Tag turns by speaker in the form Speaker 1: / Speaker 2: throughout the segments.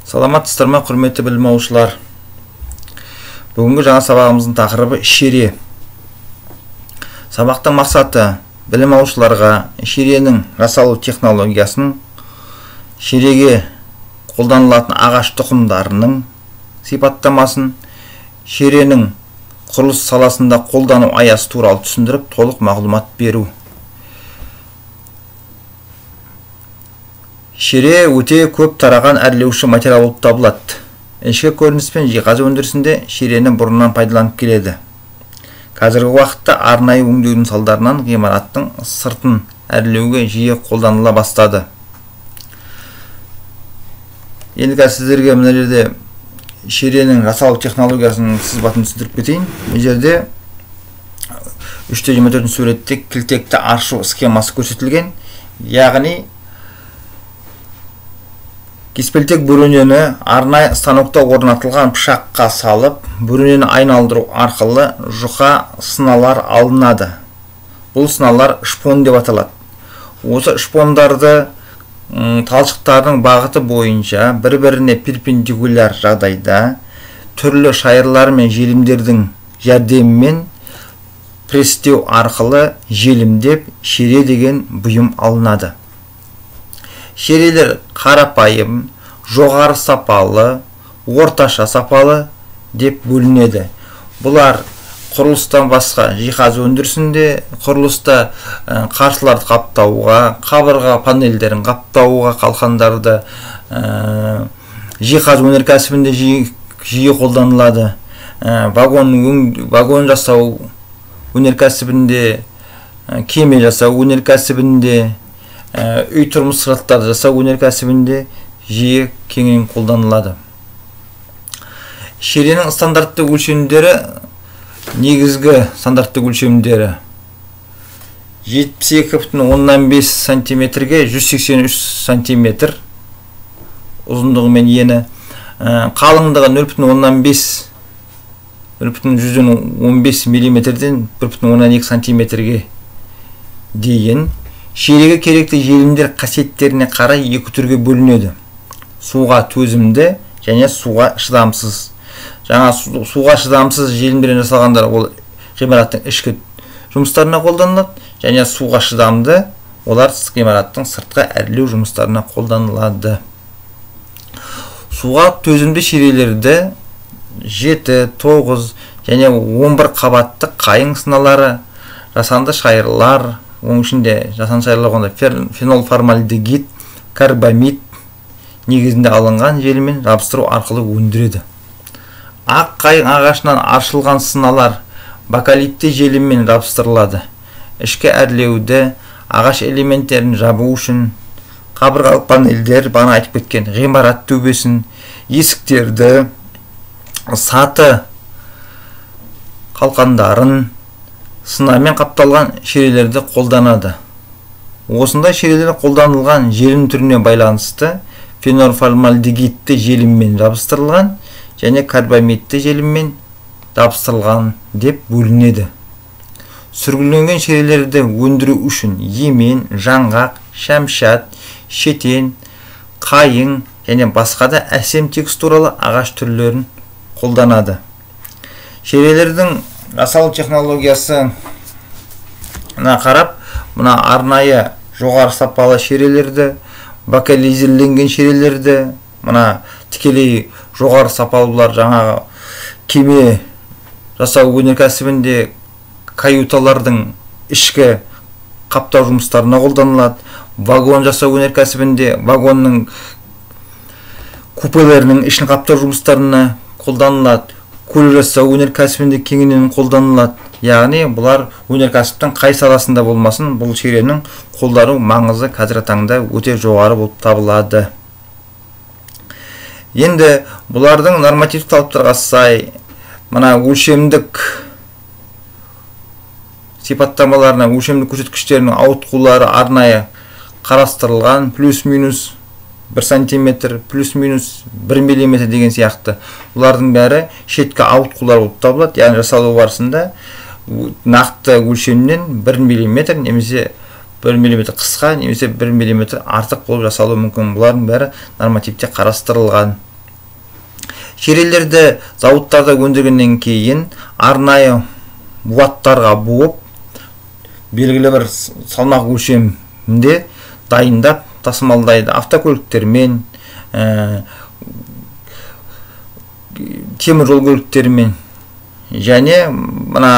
Speaker 1: Саламатсыздар ма, құрметті білім алушылар. Бүгінгі жаңа сабағымыздың тақырыбы шере. Сабақтың мақсаты білім алушыларға шеренің жасалу технологиясын, шереге қолданылатын ағаш тұқымдарының сипаттамасын, шеренің құрылыс саласында қолдану аясы туралы түсіндіріп, толық мағлұмат беру. Шере өте көп тараған әрлеуші материал болып табылады. Ішкі көрініс пен жиһаз өндірісінде шерені бұрыннан пайдаланып келеді. Қазіргі уақытта арнайы өңдеудің салдарынан ғимараттың сыртын әрлеуге жиі қолданыла бастады. Енді қазір сіздерге мына жерде шеренің жасалу технологиясының сызбасын түсіндіріп кетейін. Мына жерде 3.24 суретте кілтекті аршу схемасы көрсетілген. Яғни кеспелтек бөренені арнайы станокта орнатылған пышаққа салып, бөренені айналдыру арқылы жұқа сыналар алынады. Бұл сыналар шпон деп аталады. Осы шпондарды талшықтардың бағыты бойынша бір-біріне перпендикуляр жағдайда түрлі шайырлар мен желімдердің жәрдемімен пресстеу арқылы желімдеп шере деген бұйым алынады. Шерелер қарапайым, жоғары сапалы, орташа сапалы деп бөлінеді. Бұлар құрылыстан басқа жиһаз өндірісінде, құрылыста қарсыларды қаптауға, қабырға панельдерін қаптауға, қалқандарды, жиһаз өнеркәсібінде жиі қолданылады. Вагон жасау өнеркәсібінде, кеме жасау өнеркәсібінде, үй тұрмыс сырттарды жасау өнеркәсібінде жиі кеңінен қолданылады. Шеренің стандартты өлшемдері, негізгі стандартты өлшемдері 72,5 сантиметрге 183 сантиметр ұзындығымен ені, қалыңдығы 0,15 миллиметрден 1,2 сантиметрге дейін. Шереге керекті желімдер қасиеттеріне қарай екі түрге бөлінеді. Суға төзімді және суға шыдамсыз. Жаңа суға шыдамсыз желімдерден жасалғандар ол ғимараттың ішкі жұмыстарына қолданылады, және суға шыдамды олар ғимараттың сыртқы әрлеу жұмыстарына қолданылады. Суға төзімді шерелерді 7, 9 және 11 қабатты қайың сыналары, жасанды шайырлар, оның ішінде жасанды шайырлар онда фенолформальдегид, карбамид негізінде алынған желіммен жабыстыру арқылы өндіреді. Ақ қайың ағашынан аршылған сыналар бакалитті желіммен жабыстырылады. Ішкі әрлеуді, ағаш элементтерін жабу үшін қабырғалық панельдер, бағана айтып кеткен ғимарат төбесін, есіктерді, саты қалқандарын сынамен қапталған шерелерді қолданады. Осындай шерелер қолданылған желім түріне байланысты фенолформальдегидті желіммен жабыстырылған және карбамидті желіммен жабыстырылған деп бөлінеді. Сүргіленген шерелерді өндіру үшін емен, жаңғақ, шәмшат, шетен, қайың және басқа да әсем текстуралы ағаш түрлерін қолданады. Шерелердің жасалу технологиясына қарап, мына арнайы жоғары сапалы шерелерді, бакализирленген шерелерді, мына тікелей жоғары сапалы бұлар жаңағы кеме жасау өнеркәсібінде каюталардың ішкі қаптау жұмыстарына қолданылады. Вагон жасау өнеркәсібінде вагонның купелерінің ішін қаптау жұмыстарына қолданылады. Көлік жасау өнеркәсібінде кеңінен қолданылады. Яғни бұлар өнеркәсіптің қай саласында болмасын, бұл шеренің қолдану маңызы қазіргі таңда өте жоғары болып табылады. Енді бұлардың нормативті талаптарға сай мына өлшемдік сипаттамаларына, өлшемдік көрсеткіштерінің ауытқулары арнайы қарастырылған, плюс-минус 1 сантиметр, плюс-минус 1 миллиметр деген сияқты. Бұлардың бәрі шеткі ауытқулар болып табылады. Яғни жасалу барысында нақты өлшемнен 1 миллиметр немесе 1 миллиметр қысқа немесе 1 миллиметр артық болып жасалуы мүмкін. Бұлардың бәрі нормативте қарастырылған. Шерелерді зауыттарда өндіргеннен кейін арнайы буаттарға буып, белгілі бір салмақ өлшемінде дайындап тасымалдайды. Автокөліктермен, темір жол көліктерімен және мына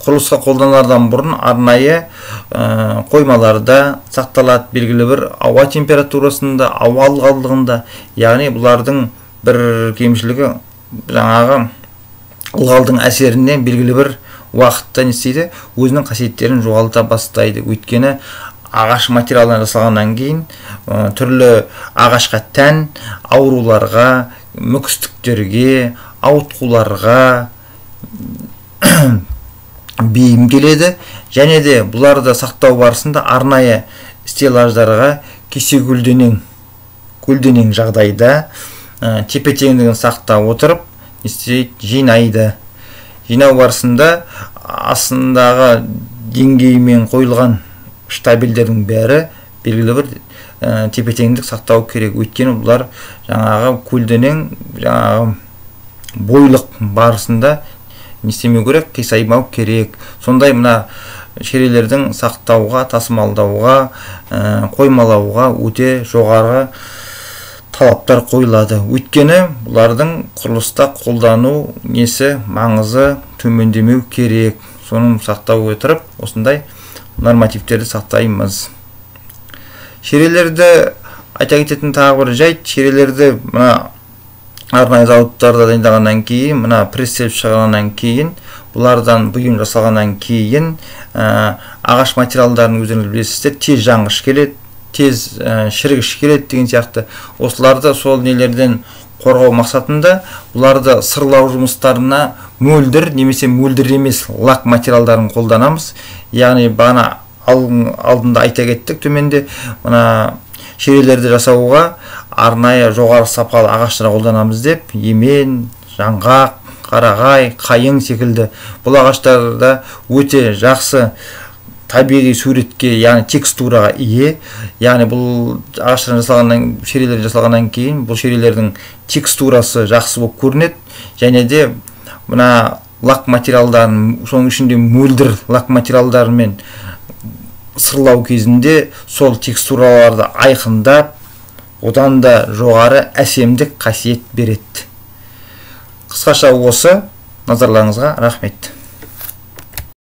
Speaker 1: құрылысқа қолданылардан бұрын арнайы қоймаларда сақталады, белгілі бір ауа температурасында, ауа ылғалдығында. Яғни бұлардың бір кемшілігі жаңағы ылғалдың әсерінен белгілі бір уақытта не істейді, өзінің қасиеттерін жоғалта бастайды. Өйткені ағаш материалынан жасалғаннан кейін түрлі ағашқа тән ауруларға, мүкістіктерге, ауытқуларға бейім келеді. Және де бұларды сақтау барысында арнайы стеллаждарға кесе көлденең жағдайда тепе-теңдігін сақтап отырып жинайды. Жинау барысында астындағы деңгеймен қойылған штабелдердің бәрі белгілі бір тепе-теңдік сақтау керек. Өйткені бұлар жаңағы көлденең, жаңағы бойлық барысында не істемеу керек, қисаймау керек. Сондай мына шерелердің сақтауға, тасымалдауға, қоймалауға өте жоғары талаптар қойылады. Өйткені бұлардың құрылыста қолдану несі маңызы төмендемеу керек. Соның сақтау отырып осындай нормативтерді сақтаймыз. Шерелерді айта кететін тағы бір жайт, шерелерді мына арнайы зауыттарда дайындағаннан кейін, мына пресстеліп шығарғаннан кейін, бұлардан бұйым жасалғаннан кейін ағаш материалдарын өздеріңіз білесіздер, тез жанғыш келеді, тез шірігіш келеді деген сияқты. Осыларды сол нелерден қорғау мақсатында бұларды сырлау жұмыстарына мөлдір немесе мөлдір емес лак материалдарын қолданамыз. Яғни бағана алдында айта кеттік төменде, мына шерелерді жасауға арнайы жоғары сапалы ағаштар қолданамыз деп, емен, жаңғақ, қарағай, қайың секілді бұл ағаштарда өте жақсы табиғи суретке, яғни текстураға ие. Яғни бұл ағаштан жасалғаннан, шерелер жасалғаннан кейін бұл шерелердің текстурасы жақсы болып көрінеді. Және де мына лак материалдарын, соның ішінде мөлдір лак материалдарымен сырлау кезінде сол текстураларды айқындап, одан да жоғары әсемдік қасиет береді. Қысқаша осы, назарларыңызға рахмет.